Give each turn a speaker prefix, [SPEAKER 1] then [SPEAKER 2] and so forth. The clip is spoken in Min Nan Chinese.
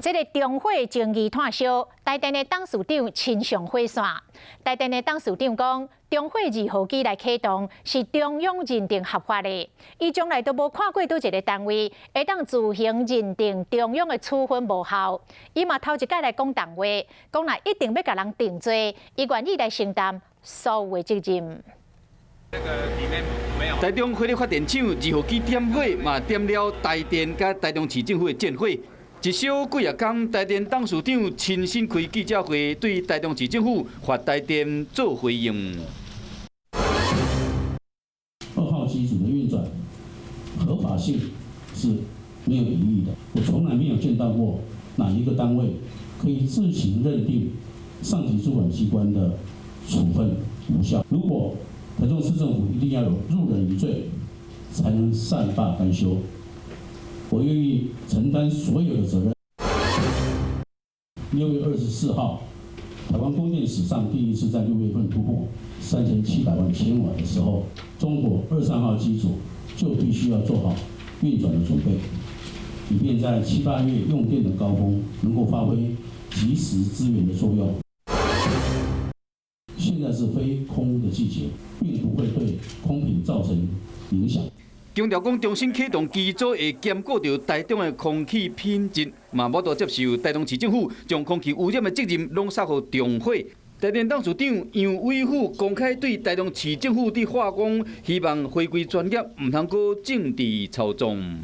[SPEAKER 1] 這个中火爭議炭燒，台電的董事長親上火線。台電的董事長講，中火二號機來啟動是中央認定合法的，伊從來都無看過佗一个單位會當自行認定中央的處分無效。伊嘛頭一擺來講重話，講若一定欲共人定罪，伊願意來承擔所有的責任。
[SPEAKER 2] 台中火力發電廠二號機點火，嘛點了台電佮台中市政府的戰火。一小幾仔工，台電董事長親身開記者會，對台中市政府罰台電做回應。
[SPEAKER 3] 二號機組的運轉合法性是沒有疑義的。我從來沒有見到過哪一個單位可以自行認定上級主管機關的處分無效。如果台中市政府一定要有入人於罪，才能善罷甘休，我願意承擔所有的責任。6月24號，台灣供電史上第一次在6月份突破3700萬千瓦的時候，中火二三號機組就必須要做好運轉的準備，以便在七八月用電的高峰能夠發揮即時支援的作用。現在是非空的季節，並不會對空品造成影響。
[SPEAKER 2] 強調講重新啟動機組會兼顧著台中的空氣品質，嘛無法度接受台中市政府將空氣污染的責任攏捒予中火。台電董事長楊偉富公開對台中市政府佇化工，希望回歸專業，毋通閣政治操縱。